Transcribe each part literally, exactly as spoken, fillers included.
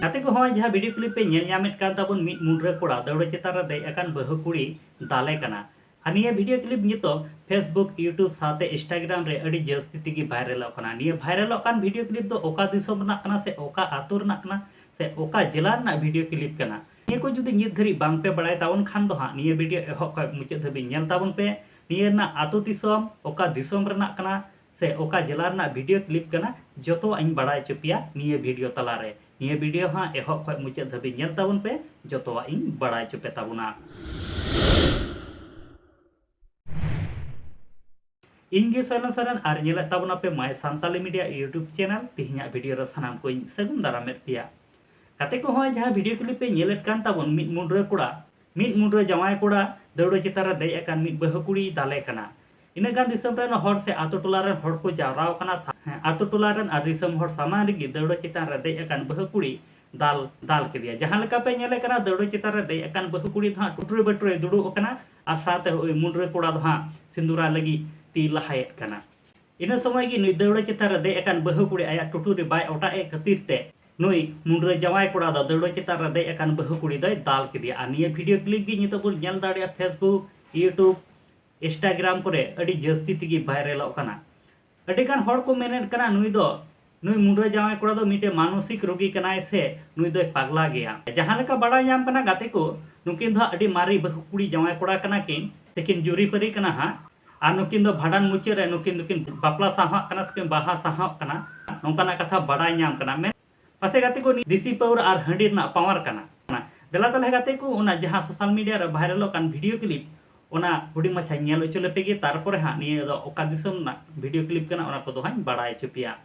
ᱜᱟᱛᱮ ᱠᱚ, ᱦᱚᱸᱜᱼᱚᱭ ᱡᱟᱦᱟᱸ ᱵᱷᱤᱰᱤᱭᱳ ᱠᱞᱤᱯ ᱯᱮ ᱧᱮᱞ ᱧᱟᱢᱮᱫ ᱠᱟᱱ ᱛᱟᱵᱚᱱ, ᱢᱤᱫ ᱢᱩᱰᱨᱟᱹ ᱠᱚᱲᱟ ᱫᱟᱹᱣᱲᱟᱹ ᱪᱮᱛᱟᱱ ᱨᱮ ᱫᱮᱡ ᱟᱠᱟᱱ ᱵᱟᱹᱦᱩ ᱠᱩᱲᱤ ᱫᱟᱞᱮ ᱠᱟᱱᱟ᱾ ᱟᱨ ᱱᱤᱭᱟᱹ ᱵᱷᱤᱰᱤᱭᱳ ᱠᱞᱤᱯ ᱱᱤᱛᱚᱜ Facebook, YouTube ᱥᱟᱶᱛᱮ Instagram ᱨᱮ ᱟᱹᱰᱤ ᱡᱟᱹᱥᱛᱤ ᱛᱮᱜᱮ ᱵᱷᱟᱭᱨᱟᱞᱚᱜ ᱠᱟᱱᱟ᱾ ᱱᱤᱭᱟᱹ ᱵᱷᱟᱭᱨᱟᱞᱚᱜ ᱠᱟᱱ ᱵᱷᱤᱰᱤᱭᱳ ᱠᱞᱤᱯ ᱫᱚ ᱚᱠᱟ ᱫᱤᱥᱚᱢ ᱨᱮᱱᱟᱜ ᱠᱟᱱᱟ ᱥᱮ ᱚᱠᱟ ᱟᱹᱛᱩ ᱨᱮᱱᱟᱜ ᱠᱟᱱᱟ ᱥᱮ ᱚᱠᱟ ᱡᱮᱞᱟ ᱨᱮᱱᱟᱜ ᱵᱷᱤᱰᱤᱭᱳ ᱠᱞᱤᱯ ᱠᱟᱱᱟ, ᱱᱤᱭᱟᱹ ᱠᱚ ᱡᱩᱫᱤ ᱱᱤᱛ ᱫᱷᱟᱹᱨᱤᱡ ᱵᱟᱝ ᱯᱮ ᱵᱟᱲᱟᱭ ᱛᱟᱵᱚᱱ ᱠᱷᱟᱱ ᱫᱚ ᱦᱟᱸᱜ, ᱱᱤᱭᱟᱹ ᱵᱷᱤᱰᱤᱭᱳ ᱮᱦᱚᱵ ᱠᱷᱚᱱ ᱢᱩᱪᱟᱹᱫ ᱫᱷᱟᱹᱵᱤᱡ ᱧᱮᱞ ᱛᱟᱵᱚᱱ ᱯᱮ᱾ ᱱᱤᱭᱟᱹ ᱨᱮᱱᱟᱜ ᱟᱹᱛᱩ ᱫᱤᱥᱚᱢ, ᱚᱠᱟ ᱫᱤᱥᱚᱢ ᱨᱮᱱᱟᱜ ᱠᱟᱱᱟ ᱥᱮ ᱚᱠᱟ ᱡᱮᱞᱟ ᱨᱮᱱᱟᱜ ᱵᱷᱤᱰᱤᱭᱳ ᱠᱞᱤᱯ ᱠᱟᱱᱟ, ᱡᱚᱛᱚᱣᱟᱜ ᱤᱧ ᱵᱟᱲᱟᱭ ᱦᱚᱪᱚ ᱯᱮᱭᱟ ᱱᱤᱭᱟᱹ ᱵᱷᱤᱰᱤᱭᱳ ᱛᱟᱞᱟᱨᱮ᱾ ᱱᱤᱭᱟᱹ ᱵᱷᱤᱰᱤᱭᱳ ᱦᱟᱸᱜ ᱮᱦᱚᱵ ᱠᱷᱚᱱ ᱢᱩᱪᱟᱹᱫ ᱫᱷᱟᱹᱵᱤᱡ ᱧᱮᱞ ᱛᱟᱵᱚᱱ ᱯᱮ, ᱡᱚᱛᱚᱣᱟᱜ ᱤᱧ ᱵᱟᱲᱟᱭ ᱦᱚᱪᱚ ᱯᱮ ᱛᱟᱵᱚᱱᱟ᱾ ᱤᱧ ᱜᱮ ᱥᱚᱭᱞᱚᱱ ᱥᱚᱨᱮᱱ ᱟᱨ ᱧᱮᱞᱮᱫ ᱛᱟᱵᱚᱱᱟᱯᱮ My Santali Media YouTube channel᱾ ᱛᱮᱦᱮᱧᱟᱜ ᱵᱷᱤᱰᱤᱭᱳ ᱨᱮ ᱥᱟᱱᱟᱢ ᱠᱚᱧ ᱥᱟᱹᱜᱩᱱ ᱫᱟᱨᱟᱢᱮᱫ ᱯᱮᱭᱟ᱾ ᱜᱟᱛᱮ ᱠᱚ, ᱦᱚᱸᱜᱼᱚᱭ ᱡᱟᱦᱟᱸ ᱵᱷᱤᱰᱤᱭᱳ ᱠᱞᱤᱯ ᱯᱮ ᱧᱮᱞᱮᱫ ᱠᱟᱱ ᱛᱟᱵᱚᱱ, ᱢᱤᱫ ᱢᱩᱰᱨᱟᱹ ᱠᱚᱲᱟ, ᱢᱤᱫ ᱢᱩᱰᱨᱟᱹ ᱡᱟᱶᱟᱭ ᱠᱚᱲᱟ ᱫᱟᱹᱣᱲᱟᱹ ᱪᱮᱛᱟᱱ ᱨᱮ ᱫᱮᱡ ᱟᱠᱟᱱ ᱢᱤᱫ ᱵᱟᱹᱦᱩ ᱠᱩᱲᱤᱭ ᱫᱟᱞᱮ ᱠᱟᱱᱟ᱾ ᱤᱱᱟᱹᱜ ᱜᱟᱱ ᱫᱤᱥᱚᱢ ᱨᱮᱱ ᱦᱚᱲ ᱥᱮ ᱟᱛᱳ ᱴᱚᱞᱟ ᱨᱮᱱ ᱦᱚᱲ ᱠᱚ ᱡᱟᱣᱨᱟ ᱟᱠᱟᱱᱟ᱾ ᱥᱟ-, ᱦᱮᱸ, ᱟᱛᱳ ᱴᱚᱞᱟ ᱨᱮᱱ ᱟᱨ ᱫᱤᱥᱚᱢ ᱦᱚᱲ ᱥᱟᱢᱟᱝ ᱨᱮᱜᱮ ᱫᱟᱹᱣᱲᱟᱹ ᱪᱮᱛᱟᱱ ᱨᱮ ᱫᱮᱡ ᱟᱠᱟᱱ ᱵᱟᱹᱦᱩ ᱠᱩᱲᱤ ᱫᱟᱞ, ᱫᱟᱞ ᱠᱮᱫᱮᱭᱟ᱾ ᱡᱟᱦᱟᱸ ᱞᱮᱠᱟ ᱯᱮ ᱧᱮᱞᱮ ᱠᱟᱱᱟ, ᱫᱟᱹᱣᱲᱟᱹ ᱪᱮᱛᱟᱱ ᱨᱮ ᱫᱮᱡ ᱟᱠᱟᱱ ᱵᱟᱹᱦᱩ ᱠᱩᱲᱤ ᱫᱚ ᱦᱟᱸᱜ ᱴᱩᱴᱨᱤ ᱵᱟᱹᱴᱨᱤ ᱫᱩᱲᱩᱵ ᱟᱠᱟᱱᱟ ᱟᱨ ᱥᱟᱶᱛᱮ ᱳᱭ ᱢᱩᱰᱨᱟᱹ ᱠᱚᱲᱟ ᱫᱚ ᱦᱟᱸᱜ ᱥᱤᱸᱫᱩᱨᱟ ᱞᱟᱹᱜᱤᱫ ᱛᱤ ᱞᱟᱦᱟᱭᱮᱫ ᱠᱟᱱᱟ᱾ ᱤᱱᱟᱹ ᱥᱚᱢᱚᱭ ᱜᱮ ᱱᱩᱭ ᱫᱟᱹᱣᱲᱟᱹ ᱪᱮᱛᱟᱱ ᱨᱮ ᱫᱮᱡ ᱟᱠᱟᱱ ᱵᱟᱹᱦᱩ ᱠᱩᱲᱤ ᱟᱭᱟᱜ ᱴᱩᱴᱩᱨᱤ ᱵᱟᱭ ᱚᱴᱟᱜ ᱮᱫ ᱠᱷᱟᱹᱛᱤᱨ ᱛᱮ ᱱᱩᱭ ᱢᱩᱰᱨᱟᱹ ᱡᱟᱶᱟᱭ ᱠᱚᱲᱟ ᱫᱚ ᱫᱟᱹᱣᱲᱟᱹ ᱪᱮᱛᱟᱱ ᱨᱮ ᱫᱮᱡ ᱟᱠᱟᱱ ᱵᱟᱹᱦᱩ ᱠᱩᱲᱤ ᱫᱚᱭ ᱫᱟᱞ ᱠᱮᱫᱮᱭᱟ᱾ ᱟᱨ ᱱᱤᱭᱟᱹ ᱵᱷᱤᱰᱤᱭᱳ ᱠᱞᱤᱯ ᱜᱮ ᱱᱤᱛᱚᱜ ᱵᱚᱱ ᱧᱮᱞ ᱫᱟᱲᱮᱭᱟᱜᱼᱟ, Facebook, YouTube, Instagram ᱠᱚᱨᱮ ᱟᱹᱰᱤ ᱡᱟᱹᱥᱛᱤ ᱛᱮᱜᱮ ᱵᱷᱟᱭᱨᱟᱞᱚᱜ ᱠᱟᱱᱟ᱾ ᱟᱹᱰᱤ ᱜᱟᱱ ᱦᱚᱲ ᱠᱚ ᱢᱮᱱᱮᱫ ᱠᱟᱱᱟ, ᱱᱩᱭ ᱫᱚ, ᱱᱩᱭ ᱢᱩᱰᱨᱟᱹ ᱡᱟᱶᱟᱭ ᱠᱚᱲᱟ ᱫᱚ ᱢᱤᱫᱴᱮᱱ ᱢᱟᱱᱚᱥᱤᱠ ᱨᱳᱜᱤ ᱠᱟᱱᱟᱭ ᱥᱮ ᱱᱩᱭ ᱫᱚᱭ ᱯᱟᱜᱽᱞᱟ ᱜᱮᱭᱟ᱾ ᱡᱟᱦᱟᱸ ᱞᱮᱠᱟ ᱵᱟᱲᱟᱭ ᱧᱟᱢ ᱠᱟᱱᱟ, ᱜᱟᱛᱮ ᱠᱚ, ᱱᱩᱠᱤᱱ ᱫᱚ ᱦᱟᱸᱜ ᱟᱹᱰᱤ ᱢᱟᱨᱮ ᱵᱟᱹᱦᱩ ᱠᱩᱲᱤ ᱡᱟᱶᱟᱭ ᱠᱚᱲᱟ ᱠᱟᱱᱟ ᱠᱤᱱ, ᱥᱮᱠᱤᱱ ᱡᱩᱨᱤᱯᱟᱹᱨᱤ ᱠᱟᱱᱟ ᱦᱟᱸᱜ᱾ ᱟᱨ ᱱᱩᱠᱤᱱ ᱫᱚ ᱵᱷᱟᱸᱰᱟᱱ ᱢᱩᱪᱟᱹᱫ ᱨᱮ ᱱᱩᱠᱤᱱ ᱫᱚᱠᱤᱱ ᱵᱟᱯᱞᱟ ᱥᱟᱶᱦᱟᱜ ᱠᱟᱱᱟ ᱥᱮᱠᱤᱱ ᱵᱟᱦᱟ ᱥᱟᱶᱦᱟᱜ ᱠᱟᱱᱟ, ᱱᱚᱝᱠᱟᱱᱟᱜ ᱠᱟᱛᱷᱟ ᱵᱟᱲᱟᱭ ᱧᱟᱢ ᱠᱟᱱᱟ᱾ ᱢᱮᱱ ᱯᱟᱥᱮ ᱜᱟᱛᱮ ᱠᱚ, ᱱᱤᱭᱟᱹ ᱫᱮᱥᱤ ᱯᱟᱹᱣᱨᱟᱹ ᱟᱨ ᱦᱟᱺᱰᱤ ᱨᱮᱱᱟᱜ ᱯᱟᱣᱟᱨ ᱠᱟᱱᱟ᱾ ᱫᱮᱞᱟ ᱛᱟᱦᱞᱮ ᱜᱟᱛᱮ ᱠᱚ, ᱚᱱᱟ ᱡᱟᱦᱟᱸ ᱥᱳᱥᱟᱞ ᱢᱤᱰᱤᱭᱟ ᱨᱮ ᱵᱷᱟᱭᱨᱟᱞᱚᱜ ᱠᱟᱱ ᱵᱷᱤᱰᱤᱭᱳ ᱠᱞᱤᱯ, ᱚᱱᱟ ᱦᱩᱰᱤᱧ ᱢᱟᱪᱷᱟ ᱧᱮᱞ ᱦᱚᱪᱚ ᱞᱮᱯᱮ ᱜᱮ, ᱛᱟᱨᱯᱚᱨᱮ ᱦᱟᱸᱜ ᱱᱤᱭᱟᱹ ᱫᱚ ᱚᱠᱟ ᱫᱤᱥᱚᱢ ᱨᱮᱱᱟᱜ ᱵᱷᱤᱰᱤᱭᱳ ᱠᱞᱤᱯ ᱠᱟᱱᱟ, ᱚᱱᱟ ᱠᱚᱫᱚ ᱦᱟᱸᱜ ᱤᱧ ᱵᱟᱲᱟᱭ ᱦᱚᱪᱚ ᱯᱮᱭᱟ᱾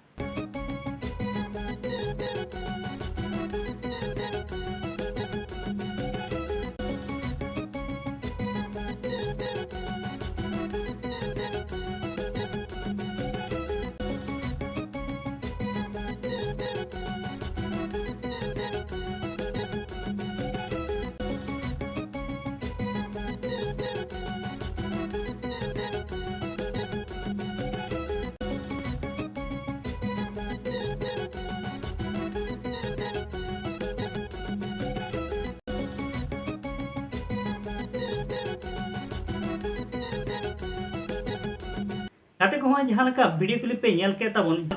ᱜᱟᱛᱮ ᱠᱚᱦᱚᱸ ᱡᱟᱦᱟᱸ ᱞᱮᱠᱟ video clip ᱯᱮ ᱧᱮᱞ ᱠᱮᱫ ᱛᱟᱵᱚᱱ,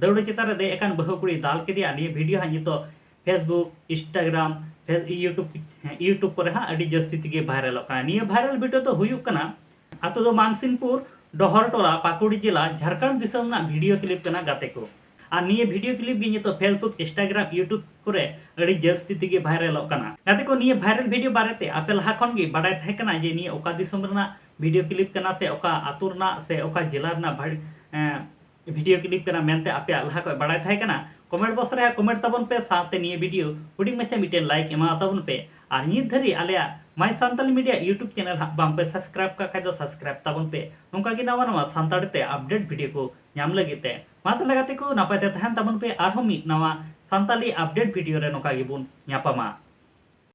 ᱫᱟᱹᱣᱲᱟᱹ ᱪᱮᱛᱟᱱ ᱨᱮ ᱫᱮᱡ ᱟᱠᱟᱱ ᱵᱟᱹᱦᱩ ᱠᱩᱲᱤ ᱫᱟᱞ ᱠᱮᱫᱮᱭᱟ, ᱱᱤᱭᱟᱹ video ᱦᱟᱸᱜ ᱱᱤᱛᱚᱜ Facebook, Instagram, Face-, YouTube, ᱦᱮᱸ, YouTube ᱠᱚᱨᱮ ᱦᱟᱸᱜ ᱟᱹᱰᱤ ᱡᱟᱹᱥᱛᱤ ᱛᱮᱜᱮ ᱵᱷᱟᱭᱨᱟᱞᱚᱜ ᱠᱟᱱᱟ᱾ ᱱᱤᱭᱟᱹ viral video ᱫᱚ ᱦᱩᱭᱩᱜ ᱠᱟᱱᱟ ᱟᱛᱳ ᱫᱚ ᱢᱟᱱᱥᱤᱱᱯᱩᱨ, ᱰᱚᱦᱚᱨᱴᱚᱞᱟ, ᱯᱟᱹᱠᱩᱲ ᱡᱮᱞᱟ, ᱡᱷᱟᱲᱠᱷᱚᱸᱰ ᱫᱤᱥᱚᱢ ᱨᱮᱱᱟᱜ video clip ᱠᱟᱱᱟ ᱜᱟᱛᱮ ᱠᱚ᱾ ᱟᱨ ᱱᱤᱭᱟᱹ video clip ᱜᱮ ᱱᱤᱛᱚᱜ Facebook, Instagram, YouTube ᱠᱚᱨᱮ ᱟᱹᱰᱤ ᱡᱟᱹᱥᱛᱤ ᱛᱮᱜᱮ ᱵᱷᱟᱭᱨᱟᱞᱚᱜ ᱠᱟᱱᱟ᱾ ᱜᱟᱛᱮ ᱠᱚ, ᱱᱤᱭᱟᱹ viral video ᱵᱟᱨᱮᱛᱮ ᱟᱯᱮ ᱞᱟᱦᱟ ᱠᱷᱚᱱ ᱜᱮ ᱵᱟᱰᱟᱭ ᱛᱟᱦᱮᱸ ᱠᱟᱱᱟ ᱡᱮ ᱱᱤᱭᱟᱹ ᱚᱠᱟ ᱫᱤᱥᱚᱢ ᱨᱮᱱᱟᱜ video clip ᱠᱟᱱᱟ ᱥᱮ ᱚᱠᱟ ᱟᱛᱳ ᱨᱮᱱᱟᱜ ᱥᱮ ᱚᱠᱟ ᱡᱮᱞᱟ ᱨᱮᱱᱟᱜ ᱵᱷᱟᱭ-, ᱮᱸ, video clip ᱠᱟᱱᱟ ᱢᱮᱱᱛᱮ ᱟᱯᱮᱭᱟᱜ ᱞᱟᱦᱟ ᱠᱷᱚᱱ ᱵᱟᱰᱟᱭ ᱛᱟᱦᱮᱸ ᱠᱟᱱᱟ? Comment box ᱨᱮ comment ᱛᱟᱵᱚᱱ ᱯᱮ, ᱥᱟᱶᱛᱮ ᱱᱤᱭᱟᱹ video ᱦᱩᱰᱤᱧ ᱢᱟᱪᱷᱟ ᱢᱤᱫᱴᱮᱱ like ᱮᱢᱟ ᱛᱟᱵᱚᱱ ᱯᱮ᱾ ᱟᱨ ᱱᱤᱛ ᱫᱷᱟᱹᱨᱤᱡ ᱟᱞᱮᱭᱟᱜ My Santali Media YouTube channel ᱦᱟᱸᱜ ᱵᱟᱝ ᱯᱮ subscribe ᱠᱟᱜ ᱠᱷᱟᱡ ᱫᱚ subscribe ᱛᱟᱵᱚᱱ ᱯᱮ, ᱱᱚᱝᱠᱟ ᱜᱮ ᱱᱟᱣᱟ ᱱᱟᱣᱟ ᱥᱟᱱᱛᱟᱲᱤ ᱛᱮ update video ᱠᱚ ᱧᱟᱢ ᱞᱟᱹᱜᱤᱫ ᱛᱮ᱾ ᱢᱟ ᱛᱟᱦᱞᱮ ᱜᱟᱛᱮ ᱠᱚ, ᱱᱟᱯᱟᱭ ᱛᱮ ᱛᱟᱦᱮᱱ ᱛᱟᱵᱚᱱ ᱯᱮ, ᱟᱨᱦᱚᱸ ᱢᱤᱫ ᱱᱟᱣᱟ ᱥᱟᱱᱛᱟᱞᱤ update video ᱨᱮ ᱱᱚᱝᱠᱟ ᱜᱮᱵᱚᱱ ᱧᱟᱯᱟᱢᱟ᱾